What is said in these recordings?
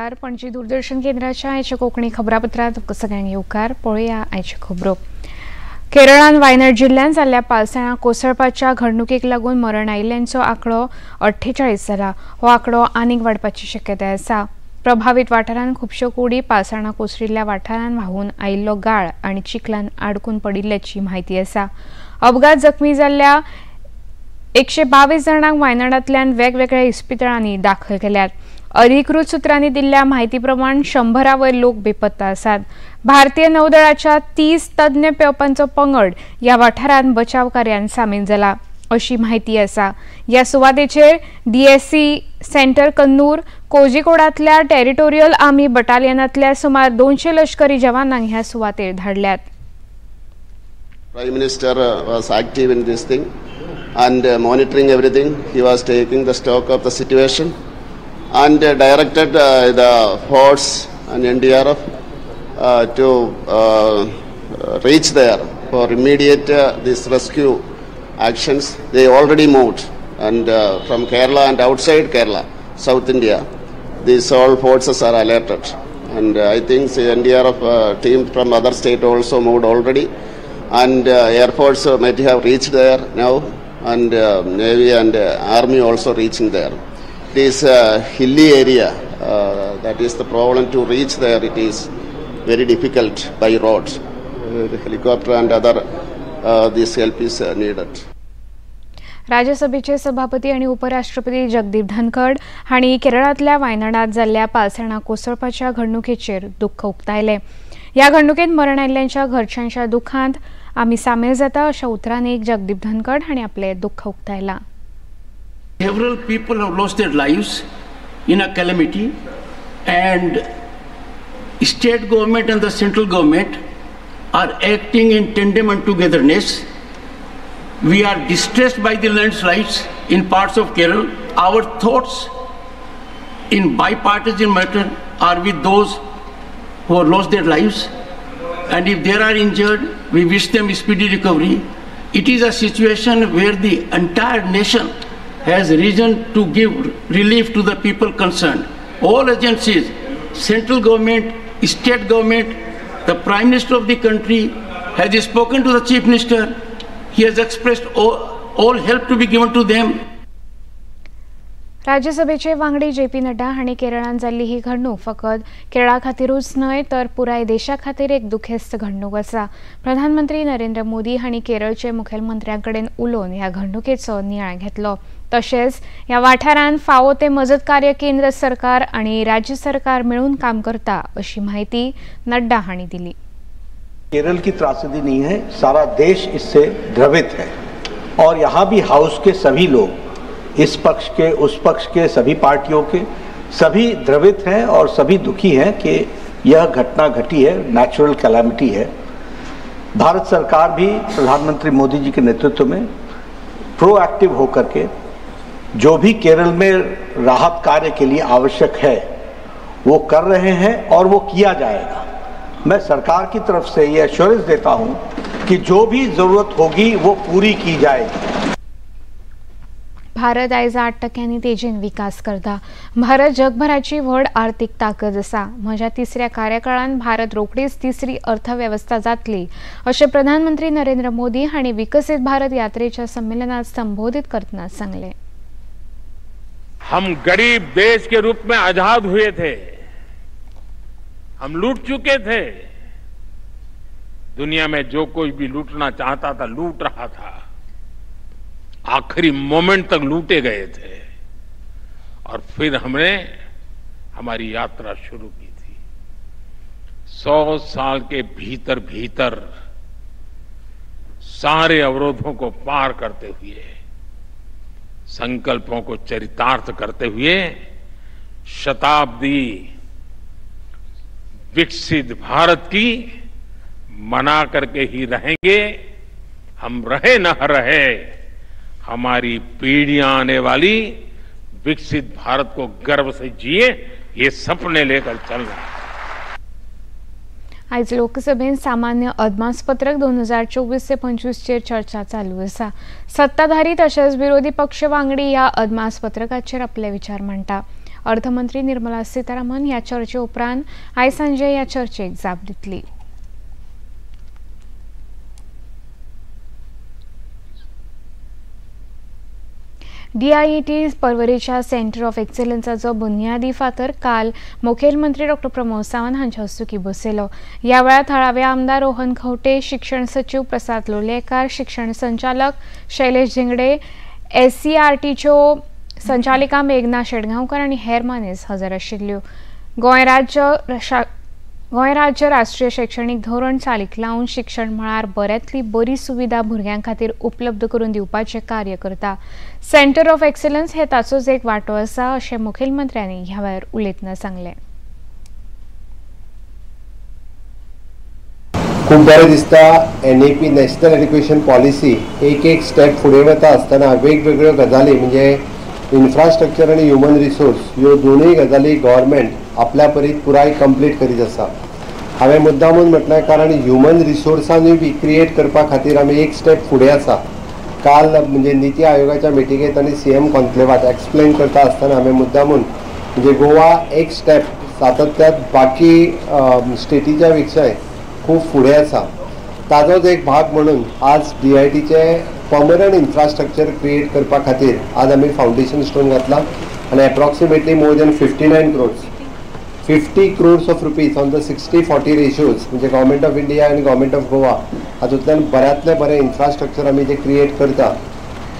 नमस्कार. पणजी दूरदर्शन केंद्राच्या आयच्या कोंकणी खबरापत्रांत तुमकां सगळ्यांक येवकार. पळोवया आयच्यो खबरो. केरळान वायनाड जिल्ल्यांत जाल्ल्या पालसणां कोसळपाच्या घडणुकेक लागून मरण आयिल्ल्यांचो आंकडो 48 जाला. हो आंकडो आनीक वाडपाची शक्यताय आसा. प्रभावीत वाठारांत खुबश्यो कुडी पालसणां कोसळिल्ल्या वाठारांत व्हांवून आयिल्लो गाळ आनी चिखलान आडकून पडिल्ल्याची म्हायती आसा. अपघात जखमी जाल्ल्या 122 जाणांक वायनाडांतल्यान वेगवेगळ्या इस्पितळांनी दाखल केल्यात. अधिकृत सूत्रांनी दिल्ल्या म्हायती प्रमाण 100 वयर लोक बेपत्ता आसात. भारतीय नौदळाच्या 30 तज्ञ पेंवपांचो पंगड ह्या वाठारांत बचाव कार्यान सामील जाला अशी म्हायती आसा. ह्या सुवातेचेर डीएससी सेंटर कन्नूर, कोझिकोडांतल्या टेरिटोरियल आर्मी बटालियनांतल्या सुमार 200 लष्करी जवानांक ह्या सुवातेर धाडल्यात. Prime Minister was active in this thing and monitoring everything. He was taking the stock of the situation and directed the force and NDRF to reach there for immediate this rescue actions. They already moved and from Kerala and outside Kerala, South India, these all forces are alerted. And I think the NDRF team from other state also moved already. And Air Force might have reached there now, and Navy and Army also reaching there. It is a hilly area, that is the problem to reach there. It is very difficult by road. Helicopter and other this help is needed. राज्यसभेचे सभापती आणि उपराष्ट्रपती जगदीप धनखड हांणी केरळांतल्या वायनाडांत जाल्ल्या पालसणां कोसळपाच्या घडणुकेचेर दुख्ख उक्तायलें. ह्या घडणुकेंत मरण आयिल्ल्यांच्या घरच्यांच्या दुख्खांत आमी सामील जाता अशा उतरांनी जगदीप धनखड हांणी आपलें दुख्ख उक्तायलां. Several people have lost their lives in a calamity, and state government and the central government are acting in tandem and togetherness. We are distressed by the landslides in parts of Kerala. Our thoughts in bipartisan matter are with those who have lost their lives, and if there are injured, we wish them speedy recovery. It is a situation where the entire nation has reason to give relief to the people concerned. All agencies, central government, state government, the Prime Minister of the country has spoken to the Chief Minister. He has expressed all help to be given to them. राज्यसभेचे वांगडी J P Nadda हांणी केरळांत जाल्ली ही घडणूक फकत केरळा खातीरूच न्हय तर पुराय देशा खातीर एक दुखेस्त घडणूक आसा. प्रधानमंत्री नरेंद्र मोदी हांणी केरळचे मुखेलमंत्र्यां कडेन उलोवन ह्या घडणुकेचो नियाळ घेतलो. तशेंच ह्या वाठारांत फावो ते मजत कार्य केंद्र सरकार आनी राज्य सरकार मेळून काम करता अशी म्हायती नड्डा हांणी दिली. केरल की त्रासदी नहीं है, सारा देश इससे द्रवित है और यहाँ भी हाउस के सभी लोग, इस पक्ष के उस पक्ष के सभी पार्टियों के सभी द्रवित हैं और सभी दुखी हैं कि यह घटना घटी है, नेचुरल कैलामिटी है। भारत सरकार भी प्रधानमंत्री मोदी जी के नेतृत्व में प्रोएक्टिव होकर के जो भी केरल में राहत कार्य के लिए आवश्यक है वो कर रहे हैं और वो किया जाएगा। मैं सरकार की तरफ से ये एश्योरेंस देता हूँ कि जो भी ज़रूरत होगी वो पूरी की जाएगी। भारत आयज 8% तेजीन विकास करता. भारत जगभराची व्हड आर्थिक ताकद आसा. म्हज्या तिसऱ्या कार्यकाळांत भारत रोखडीच तिसरी अर्थवेवस्था जातली अशें प्रधानमंत्री नरेंद्र मोदी हांणी विकसीत भारत यात्रेच्या संमेलनात संबोधित करतना सांगलें. हम गरीब देश के रूप में आजाद हुए थे, हम लूट चुके थे। दुनिया में जो कोई भी लूटना चाहता था लूट रहा था, आखिरी मोमेंट तक लूटे गए थे और फिर हमने हमारी यात्रा शुरू की थी। 100 साल के भीतर भीतर सारे अवरोधों को पार करते हुए, संकल्पों को चरितार्थ करते हुए शताब्दी विकसित भारत की मना करके ही रहेंगे। हम रहे न रहे, हमारी पीढ़ियां आने वाली विकसित भारत को गर्व से जिए, ये सपने लेकर चलना। आयज लोकसभेन सामान्य अदमासपत्रक 2024 ते 25 चेर चर्चा चालू आसा. सत्ताधारी तशेंच विरोधी पक्ष वांगडी ह्या अदमासपत्रकाचेर आपले विचार मांडटा. अर्थमंत्री निर्मला सीतारामन ह्या चर्चे उपरांत आयज सांजे ह्या चर्चेक जाप दितली. डीआयईटी पर्वरेच्या सेंटर ऑफ एक्सलन्साचो बुन्यादी फातर काल मुखेलमंत्री डॉ प्रमोद सावंत हांच्या हस्तुकीं बसयलो. ह्या वेळार थळावे आमदार रोहन खंवटे, शिक्षण सचीव प्रसाद लोलयेकार, शिक्षण संचालक शैलेश झिंगडे, एससीआरटीच्यो संचालिका मेघना शेटगांवकर आनी हेर मानेस हजर आशिल्ल्यो. गोंय राज्य राष्ट्रीय शैक्षणीक धोरण चालीक लावन शिक्षण मळार बऱ्यांतली बरी सुविधा भुरग्यां खातीर उपलब्ध करून दिवपाचें कार्य करता. सेंटर ऑफ एक्सलन्स हे ताचोच एक वांटो आसा अशें मुखेलमंत्र्यांनी ह्या वेळार उलयतना सांगलें. खूब बरें दिसता एनईपी नॅशनल एज्युकेशन पॉलिसी एक एक स्टेप फुडें वता आसतना वेगवेगळ्यो गजाली म्हणजे इन्फ्रास्ट्रक्चर आनी ह्युमन रिसोर्स ह्यो दोनूय गजाली गव्हर्मेंट आपल्या परीत पुराय कंप्लीट करीत आसा. हांवें मुद्दामून म्हटलें कारण ह्युमन रिसोर्सानूय बी क्रिएट करपा खातीर आमी एक स्टेप फुडें आसा. काल म्हणजे निती आयोगाच्या मिटिंगेंत आनी सीएम कॉन्क्लेवात एक्सप्लेन करता आसतना हांवें मुद्दामून म्हणजे गोवा एक स्टेप सातत्यात बाकी स्टेटीच्या पेक्षाय खूब फुडें आसा. ताजोच एक भाग म्हणून आज डीआयटीचे पर्मनंट इन्फ्रास्ट्रक्चर क्रिएट करपा खातीर आज आमी फावंडेशन स्टोन घातला आनी approximately more than 59 crores 50 crores of rupees on the 60-40 ratios म्हणजे गव्हर्मेंट ऑफ इंडिया आनी गव्हर्मेंट ऑफ गोवा हातूंतल्यान बऱ्यांतलें बरें इन्फ्रास्ट्रक्चर आमी जें क्रिएट करता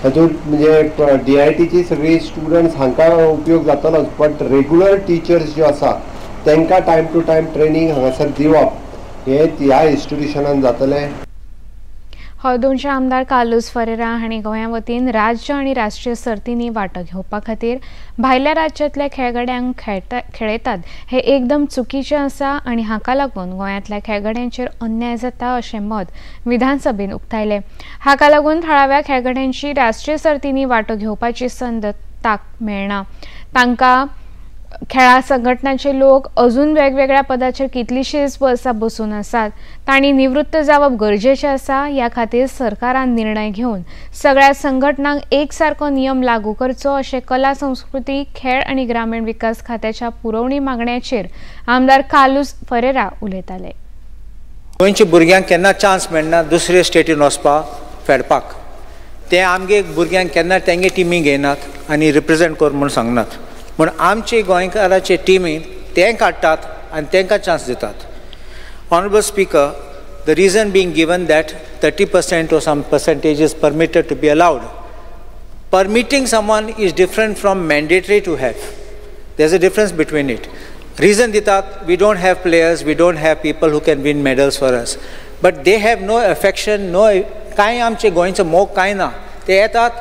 तातूंत म्हणजे डीआयटीची सगळीं स्टुडंट्स हांकां उपयोग जातलोच, बट रेगुलर टिचर्स ज्यो आसा तांकां टायम टू टायम ट्रेनींग हांगासर दिवप हें ह्या इन्स्टिट्युशनान जातलें. हळदोणचे आमदार कार्लुस फरेरा हांणी गोंया वतीन राज्य आनी राष्ट्रीय सर्तींनी वांटो घेवपा खातीर भायल्या राज्यांतल्या खेळगड्यांक खेळयतात हे एकदम चुकीचें आसा आनी हाका लागून गोंयांतल्या खेळगड्यांचेर अन्याय जाता अशें मत विधानसभेन उक्तायलें. हाका लागून थळाव्या खेळगड्यांची राष्ट्रीय सर्तींनी वांटो घेवपाची संद ताक मेळना. तांकां खेळा संघटनाचे लोक अजून वेगवेगळ्या पदाचेर कितलीशींच वर्सां बसून आसात. तांणी निवृत्त जावप गरजेचें आसा. ह्या खातीर सरकारान निर्णय घेवन सगळ्या संघटनांक एकसारको नियम लागू करचो अशें कला संस्कृती खेळ आनी ग्रामीण विकास खात्याच्या पुरवणी मागण्याचेर आमदार कार्लुस फरेरा उलयताले. गोंयच्या भुरग्यांक केन्ना चान्स मेळना दुसरे स्टेटीन वचपाक फेडपाक. ते आमगे भुरग्यांक केन्ना तेंगे टिमी घेयनात आनी रिप्रेजेंट कर म्हूण सांगनात. म्हूण आमचे गोंयकाराचे टिमी ते काडटात आनी तांकां चान्स दितात. Honourable speaker, the reason being given that 30% or some percentage is permitted to be allowed. Permitting someone is different from mandatory to have. There is a difference between it. Reason दितात we don't have players, we don't have people who can win medals for us. But they have no affection, no कांय आमचे गोंयचो मोग कांय ना. ते येतात,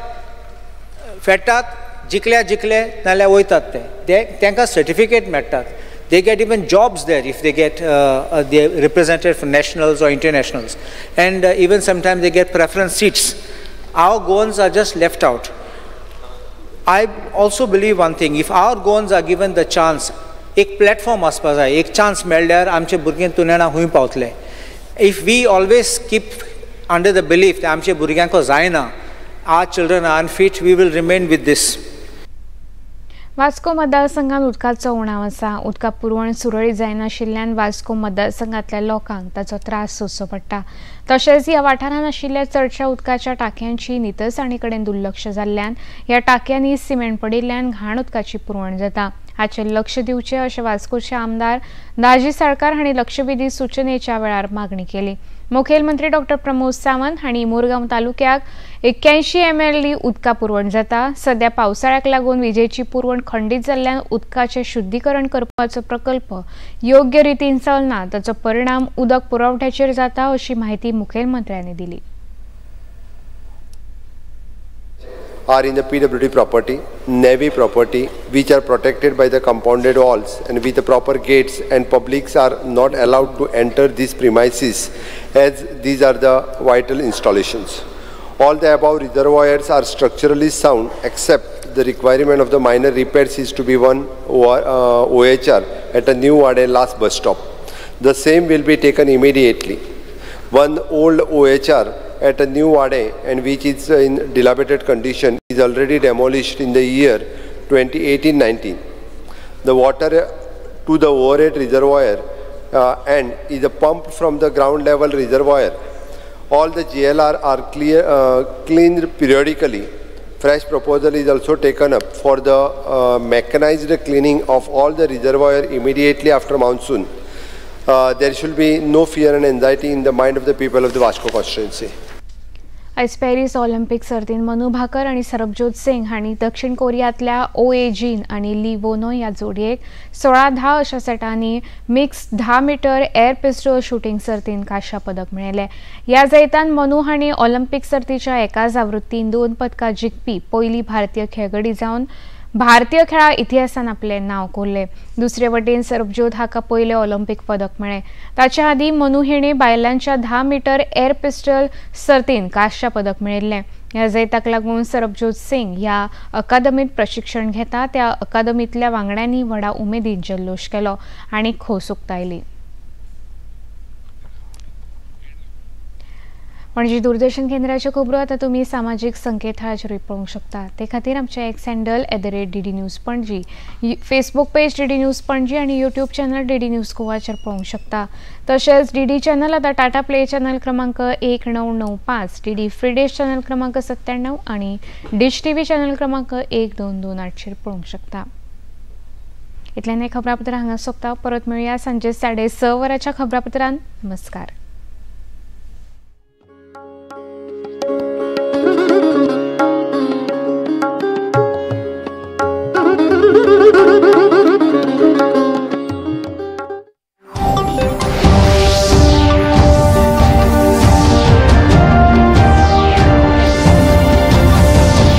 फेडटात, जिखल्या जिखले नाल्यार वयतात. ते तांकां सर्टिफिकेट मेळटात. They get even jobs there if they get they represented for nationals or internationals, and even sometimes they get preference seats. Our Goans are just left out. I also believe one thing, if our Goans are given the chance, एक platform आसपा जाय, एक chance मेळ्ळ्यार आमचे भुरगे तुनेणा खूंय पावतले. If we always keep under the belief आमचे भुरग्यांक जायना, our children are unfit, we will remain with this. Vasco मतदारसंघात उदकाचो उणाव आसा. उदका पुरवण सुरळीत जायनाशिल्ल्यान वास्को मतदारसंघांतल्या लोकांक ताचो त्रास सोंसचो पडटा. तशेंच ह्या वाठारांत आशिल्ल्या चडशा उदकाच्या टांकयांची नितळसाणी कडेन दुर्लक्ष जाल्ल्यान ह्या टांकयांनी सिमेंट पडिल्ल्यान घाण उदकाची पुरवण जाता. हाचेर लक्ष दिवचें अशें वास्कोचे आमदार दाजी साळकार हांणी लक्षवेधी सुचनेच्या वेळार मागणी केली. मुखेलमंत्री डॉ प्रमोद सावंत हांणी मुरगांव तालुक्याक 81 MLD उदका पुरवण जाता. सध्या पावसाळ्याक लागून विजेची पुरवण खंडीत जाल्ल्यान उदकाचें शुद्धीकरण करपाचो प्रकल्प योग्य रितीन चलना, ताचो परिणाम उदक पुरवठ्याचेर जाता अशी माहिती मुखेलमंत्र्यांनी दिली. Are in the PWD property, Navy property, which are protected by the compounded walls and with the proper gates, and publics are not allowed to enter these premises as these are the vital installations. All the above reservoirs are structurally sound except the requirement of the minor repairs is to be one OHR at a new Wade last bus stop. The same will be taken immediately. One old OHR at a new Wade and which is in dilapidated condition is already demolished in the year 2018-19. The water to the overhead reservoir and is pumped from the ground level reservoir. All the GLR are cleaned periodically. Fresh proposal is also taken up for the mechanized cleaning of all the reservoir immediately after monsoon. There should be no fear and anxiety in the mind of the people of the Vasco constituency. आयज Paris Olympic सर्तीन Manu Bhaker आनी सरबजोत सिंग हांणी दक्षिण कोरियांतल्या ओ ए जीन आनी ली वोनो ह्या जोडयेक 16-10 अशा सेटांनी mix 10 metre air pistol shooting सर्तीन कांश्या पदक मेळयलें. ह्या जैतान मनु हांणी ऑलिम्पिक सर्तीच्या एकाच आवृत्तीन 2 पदकां जिखपी पयली भारतीय खेळगडी जावन भारतीय खेळा इतिहासान आपलें नांव कोरलें. दुसरे वटेन सरबजोत हाका पयलें ऑलिम्पिक पदक मेळ्ळें. ताच्या आदीं मनु हिणें बायलांच्या 10 मीटर एअर पिस्टल सर्तीन कांश्या पदक मेळिल्लें. ह्या जैताक लागून सरबजोत सिंग ह्या अकादमींत प्रशिक्षण घेता त्या अकादमींतल्या वांगड्यांनी व्हडा उमेदीन जल्लोश केलो आनी खोस उक्तायली. पणजी दूरदर्शन केंद्राच्यो खबरो आतां तुमी सामाजीक संकेतथळाचेरूय पळोवंक शकता. ते खातीर आमचें X handle @DD News Panaji, Facebook page DD News Panaji आनी यूट्यूब चॅनल डीडी न्यूज गोवाचेर पळोवंक शकता. तशेंच डीडी चॅनल आतां टाटा प्ले चॅनल क्रमांक 1995, डीडी फ्री डिश चॅनल क्रमांक 97 आनी डिश टीव्ही चॅनल क्रमांक 1228चेर पळोवंक शकता. इतल्यान हें खबरापत्र हांगा सोंपता. परत मेळुया सांजे 6:30 वरांच्या खबरापत्रान. नमस्कार.